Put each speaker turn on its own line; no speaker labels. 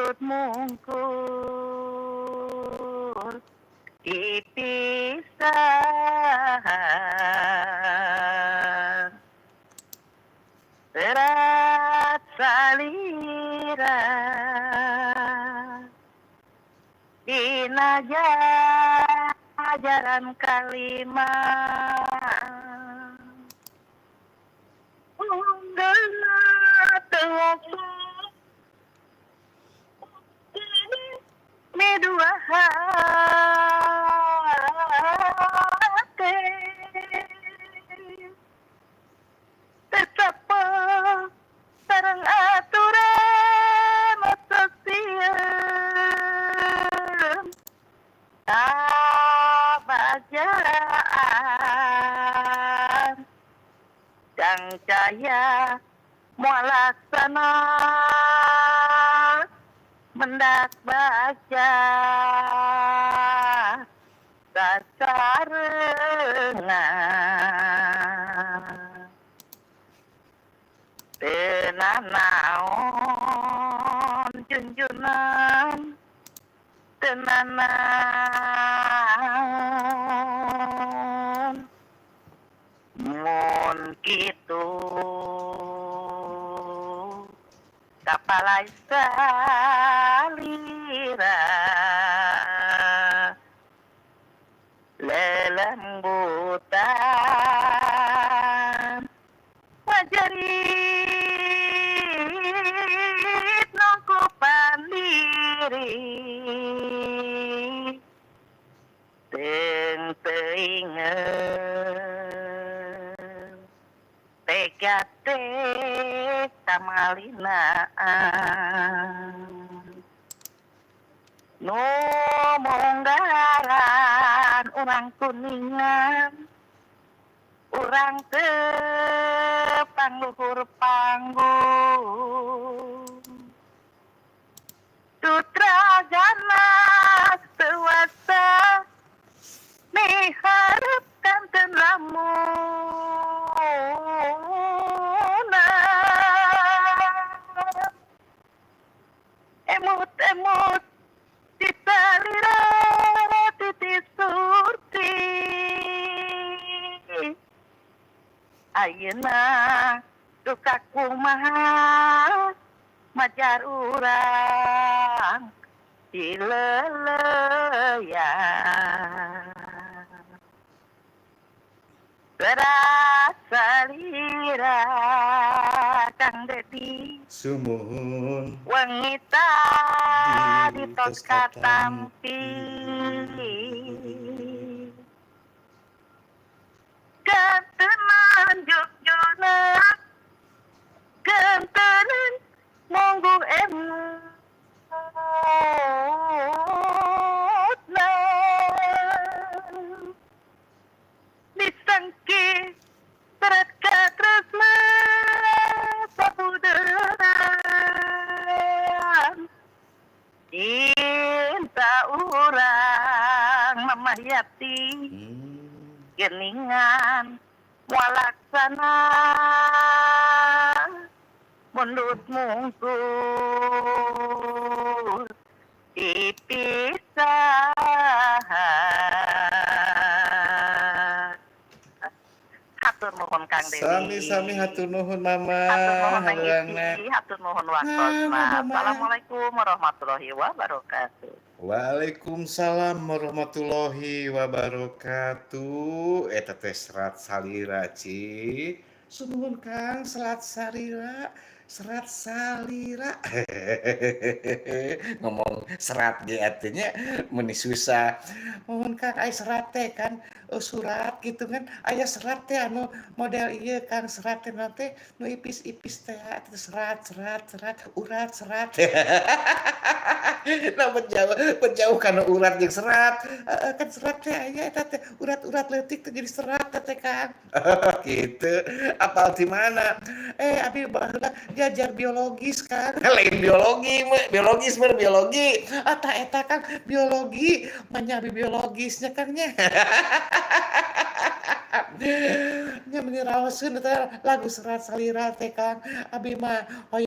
Mundut mungkur dipisah. Serat salira dina jajaran kalima. Unggulna teu midua hate, teu sapoh sareng aturan osok sieun kabagjaan. Kang Cahya moal laksana mendak bagja sasarengan. Teu nanaon junjunan, teu nanaon mun kitu kapalai salira lelembutan majerit nongkopan diri teung teuingeun tega teh kamalinaan nu munggaran urang Kuningan, urang teu pangluhur panggung. Sutra ganas teu wasa miharep kanteun lamunan. Emut-emut disalira titi surti, ayeuna duka kumaha majar urang dileleuyan. Serat salira, Kang Dedi.
Sumuhun.
Wengi tadi tos
tos katampi.
Katampi. Gantenan junjunan, gantenan mungguh emutna, disangki serat katresna sabudeureun cinta urang. Mamah Yati geningan moal laksana mundut mungkur dipisah. Hatur nuhun, Kang Dedi.
Sami-sami, hatur nuhun, Mama.
Hatur nuhun, Neng
Hareurangna.
Isi, hatur nuhun
Nah,
waktosna.
Mama.
Assalamualaikum warahmatullahi wabarakatuh.
Waalaikumsalam warahmatullahi wabarakatuh. Eta teh serat salira, Ci. Sumuhun, Kang, serat salira, serat salira. Ngomong serat ge atuh nya meuni susah. Mohon Kang, ai serat teh kan surat gitu kan. Aya serat teh anu model ieu, Kang, serat teh naon teh nu ipis-ipis teh atuh serat serat serat urat serat. Nah, menjauh menjauh kana urat jeung serat. Heeh, kan serat teh aya eta teh urat-urat leutik teh jadi serat teh, Kang. Gitu. Apal di mana? Eh, abi baheula diajar biologis, Kang. Lain biologi mah, biologis mah biologi. Ah, tah eta, Kang, biologi. Manya abi biologisnya, Kang, nya. Nya meuni raoseun eta lagu Serat Salira teh, Kang. Abi mah hoyong